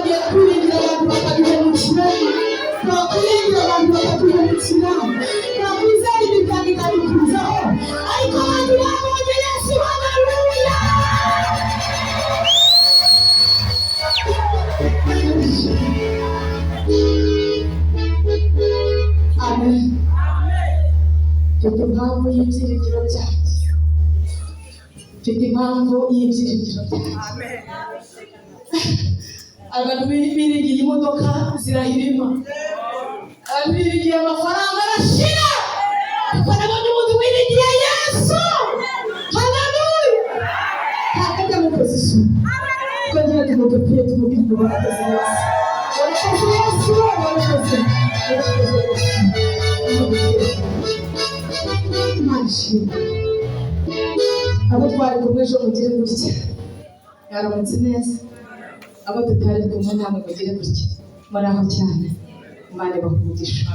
Twagiye twiringira abantu bakaduhemukira, twakwiringira abantu bakatuhemukira, twakwizera imiryango ikabikuzaho, ariko abantu babonye Yesu. Haleluya! Amen. Mfite impamvu y'ibyiringiro byanjye, mfite impamvu y'ibyiringiro byanjye. Abantu biringiye imodoka zirahirima, abantu biringiye amafaranga arashira, ariko nabonye umuntu wiringiye Yesu. Haleluya! Ntabwo ajya mukoze isoni. Twongere tumupepeye, tumubwire ngo warakoze Yesu, warakoze Yesu, warakoze, warakoze Yesu. Imana ishimwe. Abo twari kumwe ejo mugire gutya, mwaramutse neza. Abo tutari kumwe namwe mugire gutya, muraho cyane. Imana ibahe umugisha.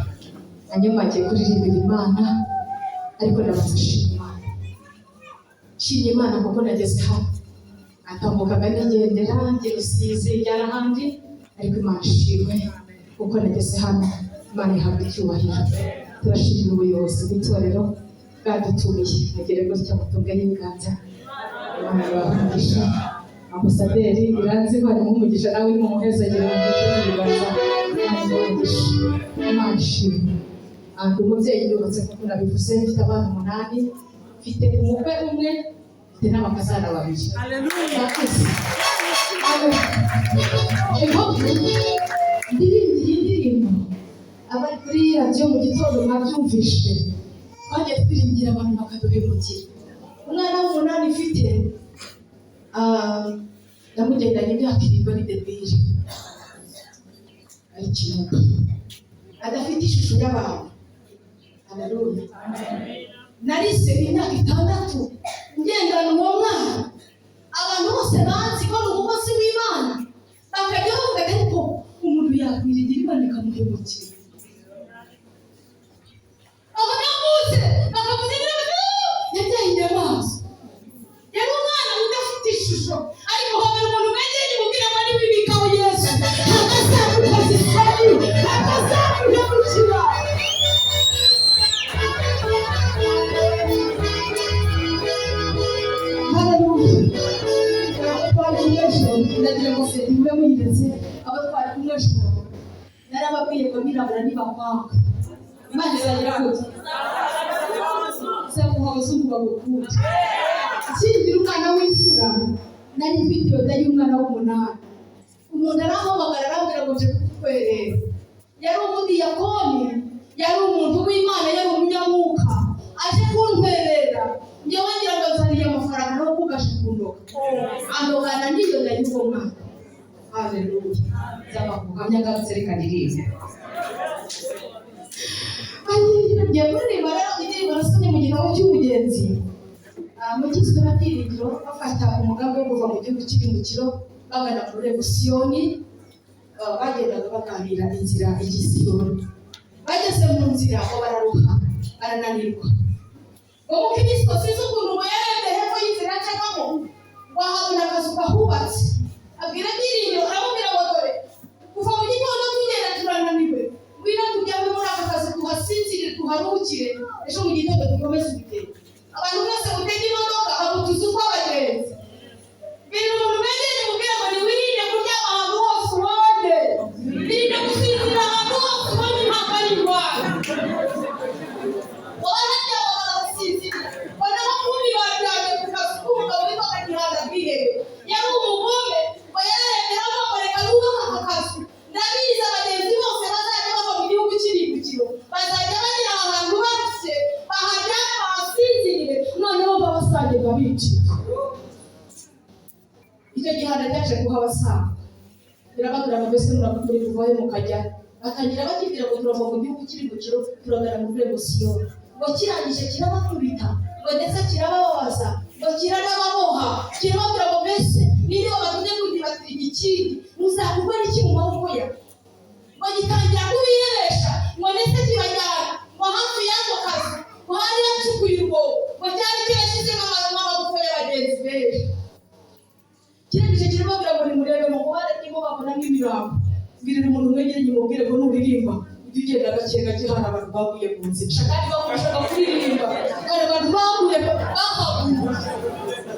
Hanyuma ngiye kuririmbira Imana, ariko ndabanza nshima Imana. Nshimye Imana kuko nageze hano. Natambukaga nigendera, njye Rusizi, njya n'ahandi, ariko Imana ishimwe kuko nageze hano. Imana ihabwa icyubahiro. Turashimira ubuyobozi bw'itorero bwadutumiye. Mugire gutya, mutungeho ibiganza. Imana ibahe umugisha. Ambasaderi Iranzi, Imana imuhe umugisha. Nawe uri mu muhezagiro, mutunge ibiganza. Imana imuhe umugisha. Imana ishimwe. Ndi umubyeyi, yubatse kuko nabivuze, mfite abana umunani, mfite umukwe umwe, mfite n'abakazana babiri. Murakoze. Impamvu ndirimba iyi ndirimbo, abari kuri radiyo mu gitondo mwabyumvishe, twagiye twiringira abantu bakaduhemukira. Umwana w'umunani mfite, namugendanye imyaka 7 ari débile, ari ikimuga, adafite ishusho y'abantu. Haleluya! Narise imyaka 6 ngendana uwo mwana. Abantu bose banzi ko ni umukozi w'Imana, bakajya bavuga ati: "Ariko umuntu yakwiringira Imana ikamuhemukira?" Abanyamutse bakavuga ngo yabyaye inyamaswa. Yari umwana udafite ishusho, ariko habera umuntu wegereye umubwira ngo niwibikaho Yesu, ntabwo azagukoza isoni, ntabwo azaguhemukira. Haleluya! Abo twari kumwe ejo, ndagira ngo se mube muyiretse. Abo twari kumwe ejo narababwiye ngo nirabura nibakwanga, Imana izagira gute? Izaguha abazungu bagukunda. Nshyingira umwana w'imfura, nari mfite iyo y'umwana w'umunani. Umuntu arampamagara, arambwira ngo nje kukutwerera. Yari umudiyakoni, yari umuntu w'Imana, yari umunyamwuka. Aje kuntwerera, njyewe ngira ngo nzaniye amafaranga no kugasha kundoga, andogana n'iyo nda y'uwo mwana. Haleluya! Nzaba kuhamya ngarutse. Reka ndirimbe. Ngiye kuririmba rero indirimbo nasomye mu gitabo cy'ubugenzi. Mu Giswe na Byiringiro bafata umugambi wo kuva mu gihugu cy'ibimukiro bagana ku rurembo Siyoni. Bagendaga baganira inzira ijya i Siyoni. Bageze mu nzira ngo bararuha, barananirwa. Umukristo sinzi ukuntu ngo yarebye hepfo y'inzira acagamo, wahabona akazu kahubatse. Abwira Byiringiro, aramubwira ngo: "Dore kuva mu gitondo tugenda, turananiwe. Ngwino tujyame muri aka kazu, tuhasinzirire, tuharuhukire, ejo mu gitondo dukomeze urugendo." Abantu mwese mutega imodoka, hari utuzu tw'abagenzi. Biri umuntu wegereye, umubwira ngo niwirinde kuryama ahantu hose ubonye, wirinde gusinzira ahantu hose ubonye, ntabwo ari indwara. Bararyama, barasinzira, noneho kumbi baryamye ku kazu k'umugabo witwaga Gihanda Bwihebe. Yari umugome. Ngo yararebye, aravuga: "Reka nubake aka kazu. Ndabizi abagenzi bose bazajya bava mu gihugu cy'irimbukiro bazajya bagera aha hantu barushye, baharyame, bahasinzirire, noneho babasange babice." Icyo gihanda cyaje kuhabasanga, birababwira ngo: "Mbese muri kuvayo mukajya?" Batangira bakibwira ngo: "Turava mu gihugu cy'irimbukiro, turagana mu rurembo Siyoni." Ngo kirangije kirabakubita, ngo ndetse kirabababaza, ngo kiranababoha. Kirababwira ngo: "Mbese niba batumye kundibatira igikindi, muzakugwa n'iki mu maboko ya?" Ngo gitangira kubirebesha, ngo ndetse kibajyana ngo hafi y'ako kazu, ngo hari hacukuye urwobo, ngo cyari kirashyizemo amagufa y'abagenzi benshi. Kirangije kirababwira ngo: "Nimurebe." Mu barebye babonamo imirambo. Mbwirira umuntu mwegeranye, umubwire ngo nuririmba ujye ugenda gake gake, hari abantu baguye mu nzira kandi bakurushaga kuririmba, hari abantu baguye bahaguye,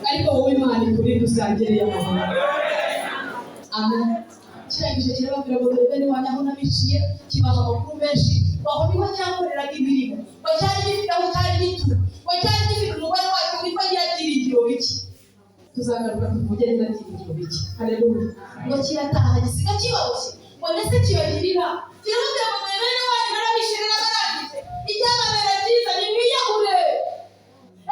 ariko wowe Imana ikurinde, uzagereye amahoro. Amen. Kirangije kirababwira ngo dore bene wanyu aho nabiciye, kibaha amakuru menshi. Aho niho cyakoreraga imirimo, ngo cyari gifite aho cyari gituye, ngo cyari gifite umubare wacyo witwa Nyirabyiringiro Bike. Tuzagaruka tuvuge Nyirabyiringiro Bike. Haleluya. Ngo kirataha, gisiga kibaboshye, ngo ndetse kibagirira, kirababwira ngo dore bene wanyu narabishe, narabarangije, icyababera cyiza ni mwiyahure.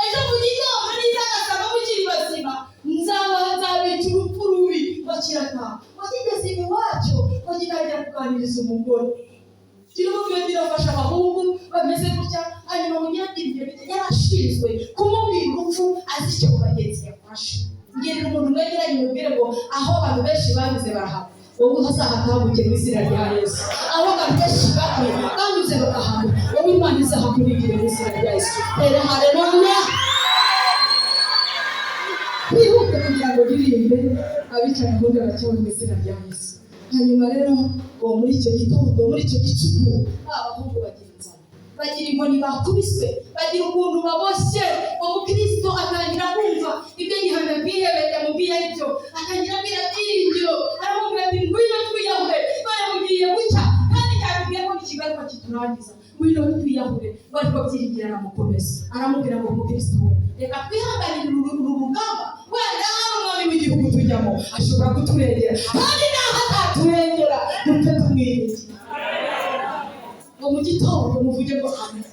Ejo mu gitondo nizagasanga mukiri bazima, nzaba nzabica urupfu rubi. Ngo kirataha, ngo kigeze iwacu, ngo gitangira kuganiriza umugore, kiramubwira ati irafasha abahungu bameze gutya. Hanyuma Munyabyiringiro Bike yarashinzwe kumubwira urupfu, azi icyo mu bagenzi yafashe. Ngirira umuntu mwegeranye, umubwire ngo aho abantu benshi banyuze barahava, wowe uzahatambuke mu izina rya Yesu. Aho abantu benshi baguye banyuze bakahava, wowe Imana izahakurindire mu izina rya Yesu. Tere haleluya. Twihute kugira ngo ndirimbe, abica gahunda bacyawe mu izina rya Yesu. Hanyuma rero ngo muri icyo gitondo, muri icyo gicuku, abahungu bagira inzara, bagira inkoni bakubiswe, bagira ukuntu baboshye. Umukristo atangira kumva ibyo Gihana Bwihebe yamubwiye ari byo, atangira abwira Byiringiro, aramubwira ati ngwino twiyahure, baramubwiye gucya kandi cyakubwiye ko ikigaruka kiturangiza, ngwino twiyahure. Ariko Byiringiro aramukomeza, aramubwira ngo umukristo we, reka twihanganire uru rugamba, wenda hano umwami w'igihugu tujyamo ashobora kuturengera, kandi naho ataturengera dupfe tumwiringiye. Ngo mu gitondo, muvuge ngo amen,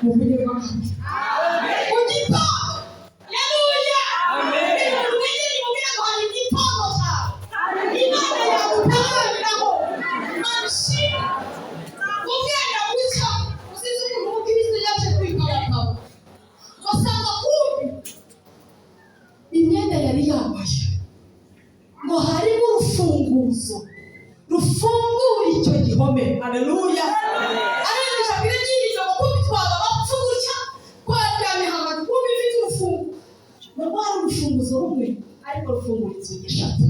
muvuge ngo amen. Mu gitondo, haleluya. Umuntu wegereye umubwira ngo hari igitondo cyawe Imana yagutabariraho. Imana ishimwe. Ubwenda gucya, usize umuntu w'umukristo yaje kwikabakaba, basanga kumbi imyenda yari yambaye ngo harimo urufunguzo rufungura icyo gihome. Haleluya. Arangije abwira Ibyiringiro ngo kumbi twaba bapfa gutya twaryamye ahantu, kumbi ifite urufunguzo, ngo rwari urufunguzo rumwe ariko rufungura inzugi eshatu.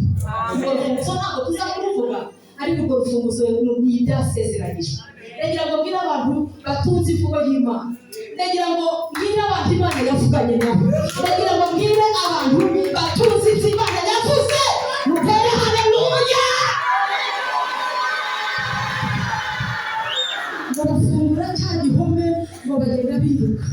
Urwo rufunguzo ntabwo tuza kuruvuga, ariko urwo rufunguzo ni ibyasezeranyijwe. Ndagira ngo mbwire abantu batunze imvugo y'Imana, ndagira ngo mbwire abantu Imana yavuganye nabo, ndagira ngo mbwire abantu batunze ibyo Imana yavuze, mutere haleluya. Ngo bafungura cya gihome, ngo bagenda biruka,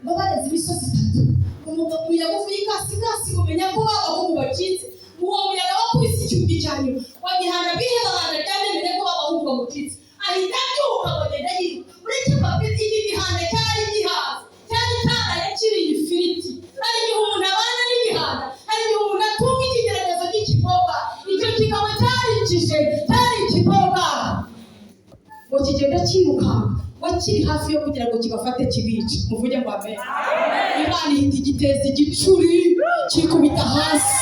ngo barenze imisozi itatu, umuyaga uvuye ikasikasi, umenya ko b'abahungu bacitse. Uwo muyaga wakubise icyugi cya nyuma wa Gihana Bwihebe, abantu aryamye, ko b'abahungu bamucitse, ahita abyuka ngo agenda yiruka. Uretse mbabwire, iki gihana cyari gihaze, cyari cyaraye kiriye ifiriti. Hari igihe umuntu abana n'igihana, hari igihe umuntu atunga ikigeragezo cy'ikiboga, icyo kikaba cyarikije, cyari ikiboga. Ngo kigenda cyirukanka, ngo kiri hafi yo kugira ngo kibafate kibice. Muvuge ngo amen. Imana ihita igiteza igicuri, kikubita hasi.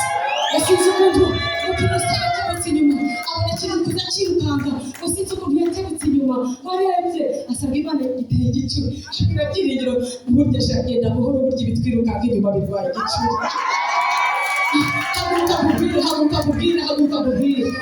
Ngo sinzi ukuntu umukristo yakebutse inyuma, abona kiri kuza cyirukanka. Ngo sinzi ukuntu yakebutse inyuma, ngo arebye asanga Imana giteye igicuri. Ashobora Byiringiro, burya genda buhoro, burya ibitwirukanka inyuma birwaye igicuri. Haguruka nkubwire, haguruka nkubwire, haguruka nkubwire.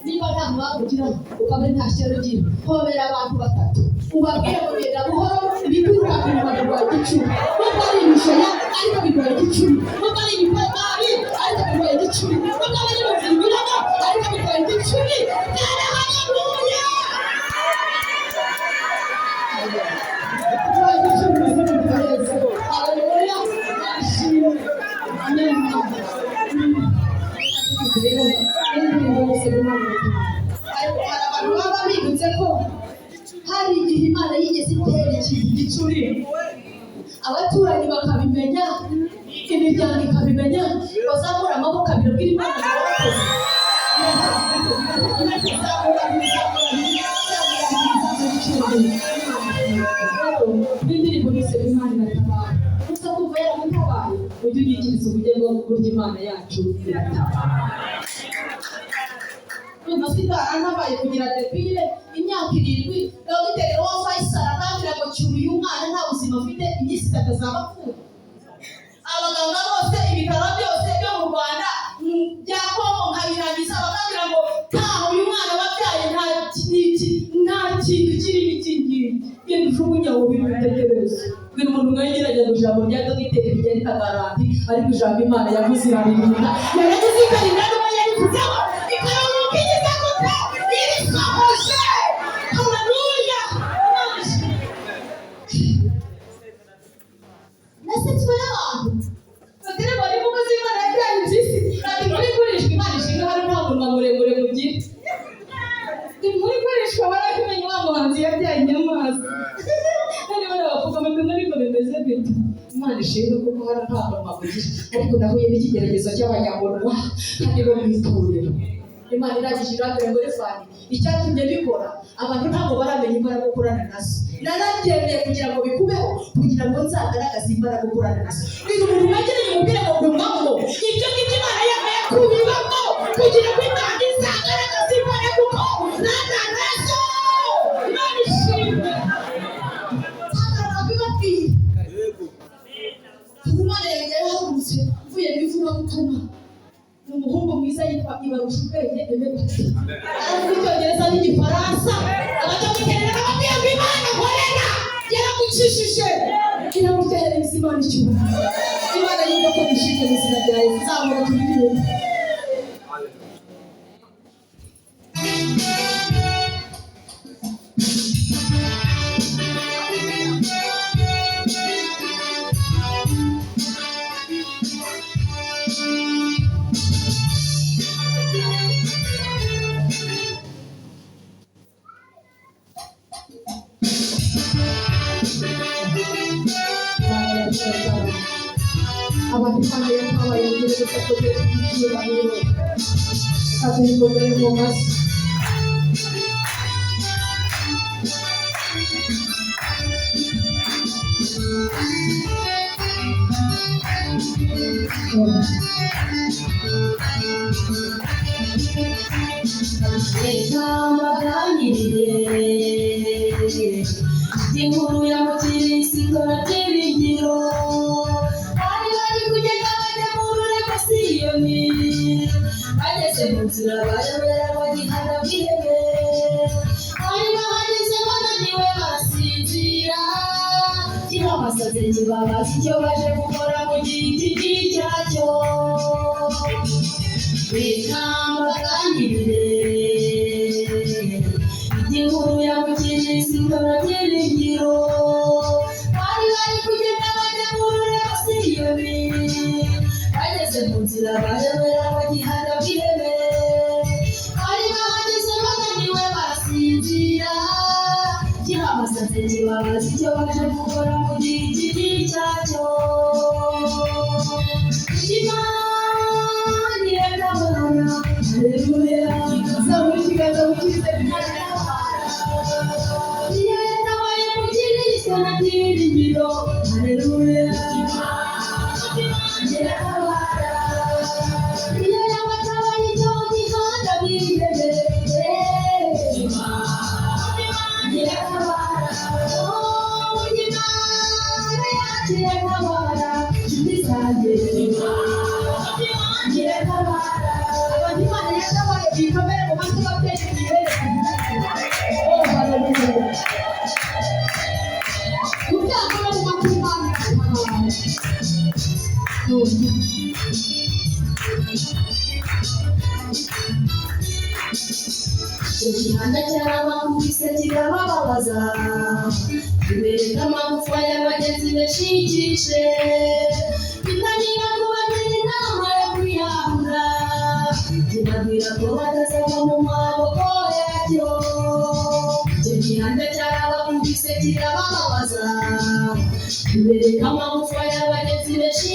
Niba nta mwaka ugira, ukaba ari nta shyari ugira, hobera abantu batatu, ubabwire ngo genda buhoro, ibikwirukanka inyuma birwaye igicuri. Nubwo ari ibishaya ariko birwaye igicuri, nubwo ari ibipapari ariko birwaye igicuri, nubwo ari mu nzira inyuramo ariko birwaye igicuri. Tera haleluya. Birwaye igicuri mu izina rya Yesu. Haleluya. Ishimwe. Amen. Rero indirimbo yose Imana ariko hari abantu baba bibutse ko hari igihe Imana yigeze itera ikintu gicuri, abaturanyi bakabimenya, imiryango ikabimenya, bazamura amaboko abiri abwira Imana ngo warakoze. N'indirimbo yose Imana iratabara, gusa kuva yaramutabaye ujye unyikiriza uburyo bwo burya Imana yacu iratabara. Numva sitarantabaye kugira debile imyaka 7, dogiteri wa Faisal akambwira ngo cyura uyu mwana, nta buzima afite, iminsi 3 azaba apfuye. Abaganga bose, ibitaro byose byo mu Rwanda, bya Kongo nkabirangiza. Ikirimi cy'ingigi genda ujugunya wowe ibitekerezo. Bwira umuntu mwegeranye ngo ijambo rya dogiteri rigenda garanti, ariko ijambo Imana yavuze iraririnda, yaragize ikarinda n'uwo yabivuzeho ikararuka igeze gute irisohoje. Haleluya! Nasetswe n'abantu bagere bari umukozi w'Imana yabyaye impyisi, ati inkuru igurishwa. Imana ishinga hano nta munwa muremure mugira. Inkuru igurishwa barabimenye, wa muhanzi yabyaye inyamaswa. None bano bavuga ngo ariko bimeze bite? Imana ishimwe kuko hano nta munwa mugira, ariko nahuye n'ikigeragezo cy'abanyamunwa kandi bo mu itorero. Imana irangije irambwira ngo refani icyatumye bikora, abantu ntabwo baramenya imbaraga ukorana nazo. Narabyemeye kugira ngo bikubeho, kugira ngo nzagaragaze imbaraga ukorana nazo. Bwira umuntu mwegeranye umubwire ngo gumamo ibyo ngibyo Imana yemeye kubibamo kugira ngo Imana izagaragaze imbaraga ukorana nazo. Imana ishimwe. Ntabwo Imana yanjye yarahagurutse mvuye mu ivugabutumwa. Ni umuhungu mwiza yitwa Ibarusha Ubwenge Emebati, aravuga Icyongereza n'Igifaransa. Abadogiteri n'ababwiye ngo Imana nkorera yaragucishije iramuryohereza. Imana icyubahiro. Imana yumva ko dushimye mu izina rya Yesu. Zamura turirimbe. Abantu Imana yatabaye mugire gusa kugera icyubahiro, reka tuyikomere mu mashyi. Reka mbaganirire inkuru ya Mukirisitu na Byiringiro. Bari bari kugenda bajya mu rurembo Siyoni, bageze mu nzira bayobera bagihana bw'ihene. Bari bahageze bananiwe basinzira, kibabasaze kibabaza icyo baje gukora mu giti cyacyo. Reka mbaganirire inkuru ya Mukirisitu na Byiringiro. Bari bari kugenda bajya mu rurembo Siyoni, bageze mu nzira bayobera bagihana bw'ihene. Bari bahageze bananiwe basinzira, kibabasaze kibabaza icyo baje gukora mu giti cyacyo. Imana iratabara, haleluya. Zamura ikiganza mukirize Imana. Iyo yatabaye Mukirisitu na Byiringiro, haleluya. Iratabara. Iyo yabatabaye icyo gihanda bihebe, iratabara. Oh, Imana yacu iratabara, inshuti zanjye. Iratabara. Abantu Imana yatabaye bikomere mu mashyi babyeyi bibereye. Oh, haleluya! Mu byago no mu makuba Imana iratabaye. Icyo gihanda cyarabakubise kirabababaza, kibereka amagufwa y'abagenzi benshi, bitangira kubagira inama yo kwiyahura, kibabwira ko batazava mu maboko yacyo. Icyo gihanda cyarabakubise kirabababaza, kibereka amagufwa y'abagenzi benshi,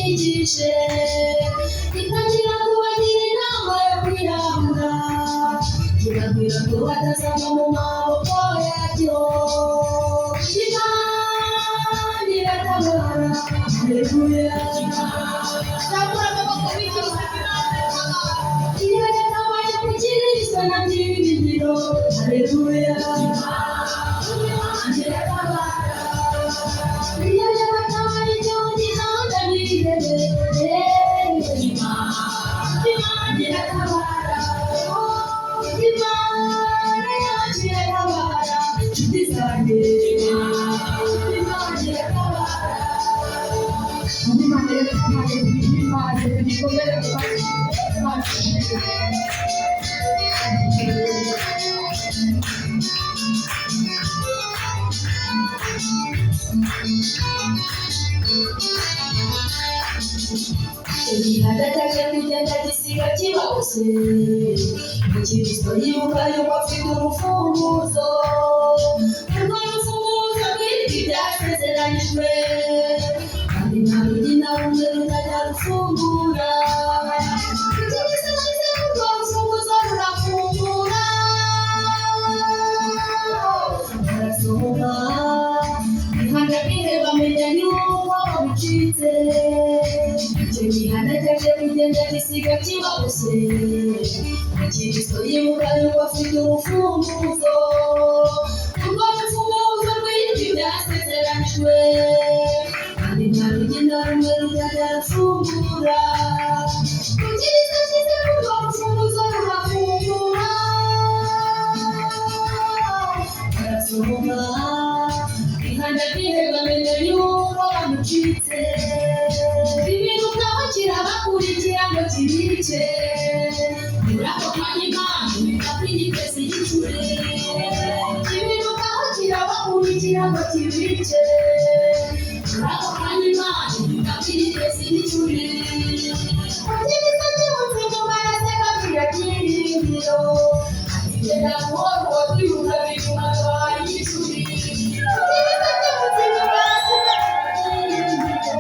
bitangira kubagira inama yo kwiyahura, kibabwira ko batazava mu maboko yacyo. Imana iratabara, haleluya. Zamura amaboko wikirize Imana iratabaye. Iyo yatabaye Mukirisitu na Byiringiro, haleluya. Iratabara. Iyo yabatabaye icyo gihanda bihebe, Imana iratabara. Oh, Imana yacu iratabara, inshuti zanjye. Igihanda cyaje kugenda gisiga kibabose. Mukristo yibuka yuko afite urufunguzo, urwo rufunguzo rw'ibiti byasezeranyijwe, kandi nta rugi na rumwe rutajya rufungura. Mukristo ashyize urwo rufunguzo rurafungura, barasohoka ihanda bihe bamenya yuko bamucitse. Icyo gihanda cyaje kugenda gisiga kibabose. Mukristo yibuka yuko afite urufunguzo, urwo rufunguzo rw'ibiti byasezeranijwe, kandi nta rugi na rumwe rutajya rufungura. Mukristo ashyize urwo rufunguzo rurafungura, barasohoka ihanda bihe bamenya yuko bamucitse. Ibintu nkaho kirabakurikira ngo kibice. Muri ako kanya Imana irakwigiteza igicuri. Ibintu nkaho kirabakurikira ngo kibice. Muri ako kanya Imana irakwigiteza igicuri. Umubyizi byibutse nyuma araseka abwira byiringiro. Ati genda buhoro twiruka bituma twaye igicuri. Umubyizi byibutse nyuma araseka abwira byiringiro.